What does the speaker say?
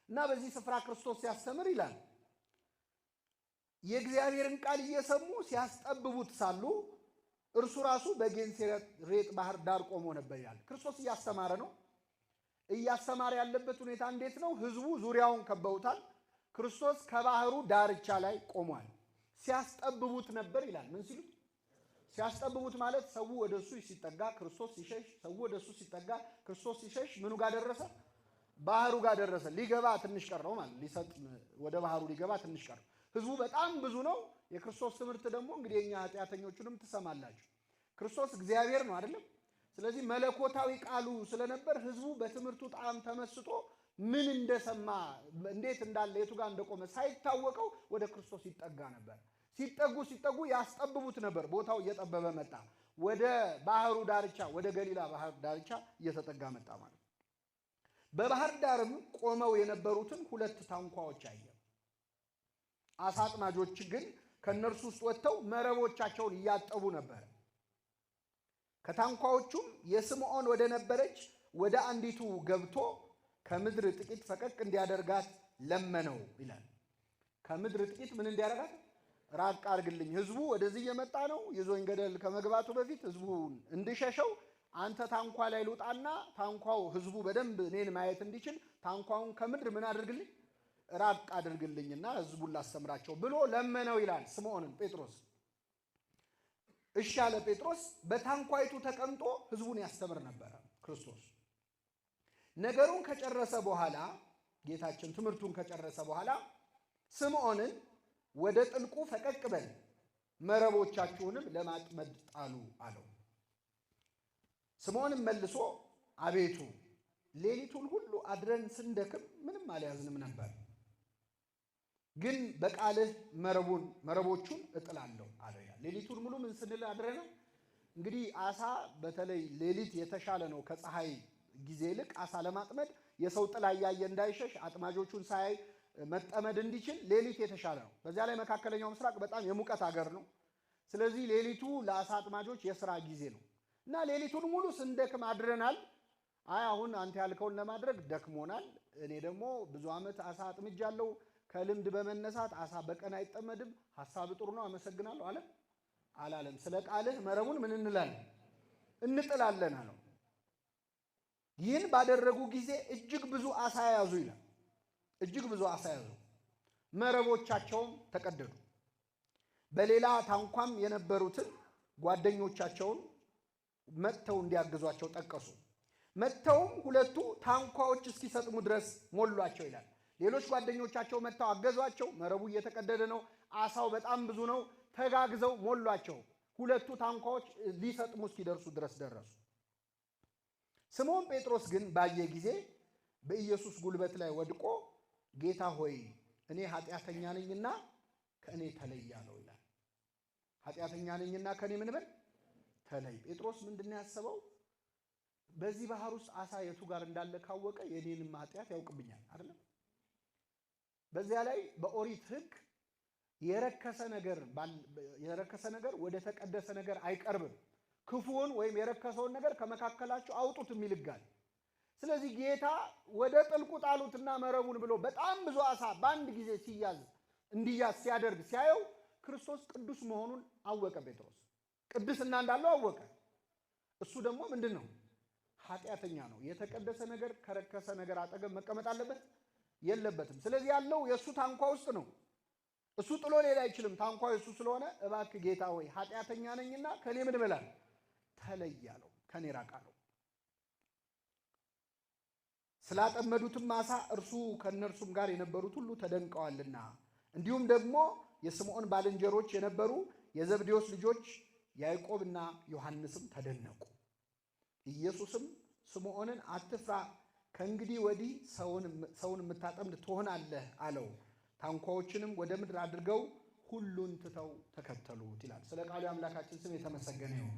እና በዚህ ስፍራ ክርስቶስ ሲያስተምር ይላል የእግዚአብሔርን ቃል እየሰሙ ሲያስጠብቡት ሳሉ እርሱ ራሱ በጌንሴሬጥ ባህር ዳር ቆሞ ነበር ይላል። ክርስቶስ እያስተማረ ነው። እያስተማረ ያለበት ሁኔታ እንዴት ነው? ህዝቡ ዙሪያውን ከበውታል። ክርስቶስ ከባህሩ ዳርቻ ላይ ቆሟል። ሲያስጠብቡት ነበር ይላል። ምን ሲሉት? ሲያስጠብቡት ማለት ሰው ወደ እሱ ሲጠጋ ክርስቶስ ሲሸሽ፣ ሰው ወደ እሱ ሲጠጋ ክርስቶስ ሲሸሽ፣ ምኑ ጋር ደረሰ? ባህሩ ጋር ደረሰ። ሊገባ ትንሽ ቀረው ማለት ሊሰጥም ወደ ባህሩ ሊገባ ትንሽ ቀረው። ህዝቡ በጣም ብዙ ነው። የክርስቶስ ትምህርት ደግሞ እንግዲህ የኛ ኃጢአተኞቹንም ትሰማላችሁ። ክርስቶስ እግዚአብሔር ነው አይደለም? ስለዚህ መለኮታዊ ቃሉ ስለነበር ህዝቡ በትምህርቱ ጣዕም ተመስጦ ምን እንደሰማ፣ እንዴት እንዳለ፣ የቱ ጋር እንደቆመ ሳይታወቀው ወደ ክርስቶስ ይጠጋ ነበር። ሲጠጉ ሲጠጉ ያስጠብቡት ነበር። ቦታው እየጠበበ መጣ። ወደ ባህሩ ዳርቻ፣ ወደ ገሊላ ባህር ዳርቻ እየተጠጋ መጣ ማለት ነው። በባህር ዳርም ቆመው የነበሩትን ሁለት ታንኳዎች አየ። አሳ አጥማጆች ግን ከእነርሱ ውስጥ ወጥተው መረቦቻቸውን እያጠቡ ነበር። ከታንኳዎቹም የስምዖን ወደ ነበረች ወደ አንዲቱ ገብቶ ከምድር ጥቂት ፈቀቅ እንዲያደርጋት ለመነው ይላል። ከምድር ጥቂት ምን እንዲያደርጋት? ራቅ አድርግልኝ፣ ህዝቡ ወደዚህ እየመጣ ነው፣ ይዞኝ ገደል ከመግባቱ በፊት ህዝቡን እንድሸሸው አንተ ታንኳ ላይ ልውጣና ታንኳው ህዝቡ በደንብ እኔን ማየት እንዲችል ታንኳውን ከምድር ምን አድርግልኝ? ራቅ አድርግልኝና ህዝቡን ላስተምራቸው ብሎ ለመነው ይላል ስምዖንን ጴጥሮስ። እሺ አለ ጴጥሮስ። በታንኳይቱ ተቀምጦ ህዝቡን ያስተምር ነበረ ክርስቶስ። ነገሩን ከጨረሰ በኋላ፣ ጌታችን ትምህርቱን ከጨረሰ በኋላ ስምዖንን ወደ ጥልቁ ፈቀቅ በል፣ መረቦቻችሁንም ለማጥመድ ጣሉ አለው። ስምዖንም መልሶ አቤቱ ሌሊቱን ሁሉ አድረን ስንደክም ምንም አልያዝንም ነበር፣ ግን በቃልህ መረቦቹን እጥላለሁ አለው። ሌሊቱን ሙሉ ምን ስንል አድረናል? እንግዲህ አሳ በተለይ ሌሊት የተሻለ ነው ከፀሐይ ጊዜ ይልቅ አሳ ለማጥመድ፣ የሰው ጥላ እያየ እንዳይሸሽ፣ አጥማጆቹን ሳያይ መጠመድ እንዲችል ሌሊት የተሻለ ነው። በዚያ ላይ መካከለኛው ምስራቅ በጣም የሙቀት ሀገር ነው። ስለዚህ ሌሊቱ ለአሳ አጥማጆች የስራ ጊዜ ነው እና ሌሊቱን ሙሉ ስንደክም አድረናል። አይ አሁን አንተ ያልከውን ለማድረግ ደክሞናል። እኔ ደግሞ ብዙ ዓመት አሳ አጥምጃለሁ። ከልምድ በመነሳት አሳ በቀን አይጠመድም። ሀሳብ ጥሩ ነው፣ አመሰግናለሁ አለ አላለም? ስለ ቃልህ መረቡን ምን እንላለን? እንጥላለን አለው። ይህን ባደረጉ ጊዜ እጅግ ብዙ አሳ ያዙ ይላል። እጅግ ብዙ አሳ ያዙ፣ መረቦቻቸውም ተቀደዱ። በሌላ ታንኳም የነበሩትን ጓደኞቻቸውን መጥተው እንዲያግዟቸው ጠቀሱ። መጥተውም ሁለቱ ታንኳዎች እስኪሰጥሙ ድረስ ሞሏቸው ይላል። ሌሎች ጓደኞቻቸው መጥተው አገዟቸው። መረቡ እየተቀደደ ነው፣ አሳው በጣም ብዙ ነው። ተጋግዘው ሞሏቸው። ሁለቱ ታንኳዎች ሊሰጥሙ እስኪደርሱ ድረስ ደረሱ። ስምዖን ጴጥሮስ ግን ባየ ጊዜ በኢየሱስ ጉልበት ላይ ወድቆ ጌታ ሆይ እኔ ኃጢአተኛ ነኝና ከእኔ ተለይ አለው ይላል። ኃጢአተኛ ነኝና ከእኔ ምን በል? ተለይ። ጴጥሮስ ምንድን ነው ያሰበው? በዚህ ባህር ውስጥ አሳ የቱ ጋር እንዳለ ካወቀ የኔንም ኃጢአት ያውቅብኛል አይደለም? በዚያ ላይ በኦሪት ሕግ የረከሰ ነገር ወደ ተቀደሰ ነገር አይቀርብም። ክፉውን ወይም የረከሰውን ነገር ከመካከላችሁ አውጡት የሚል ሕግ አለ። ስለዚህ ጌታ ወደ ጥልቁ ጣሉትና መረቡን ብሎ በጣም ብዙ አሳ በአንድ ጊዜ ሲያዝ፣ እንዲያዝ ሲያደርግ ሲያየው ክርስቶስ ቅዱስ መሆኑን አወቀ። ጴጥሮስ ቅድስና እንዳለው አወቀ። እሱ ደግሞ ምንድን ነው? ኃጢአተኛ ነው። የተቀደሰ ነገር ከረከሰ ነገር አጠገብ መቀመጥ አለበት? የለበትም። ስለዚህ ያለው የእሱ ታንኳ ውስጥ ነው። እሱ ጥሎ ሌላ አይችልም። ታንኳ የእሱ ስለሆነ እባክህ ጌታ ሆይ ኃጢአተኛ ነኝና ከኔ ምን በላል? ተለይ አለው። ከኔ ራቅ አለው። ስላጠመዱትም ዓሣ እርሱ ከእነርሱም ጋር የነበሩት ሁሉ ተደንቀዋልና፣ እንዲሁም ደግሞ የስምዖን ባልንጀሮች የነበሩ የዘብዴዎስ ልጆች ያዕቆብና ዮሐንስም ተደነቁ። ኢየሱስም ስምዖንን አትፍራ፣ ከእንግዲህ ወዲህ ሰውን የምታጠምድ ትሆናለህ አለው። ታንኳዎችንም ወደ ምድር አድርገው ሁሉን ትተው ተከተሉት ይላል። ስለ ቃሉ የአምላካችን ስም የተመሰገነ ይሁን።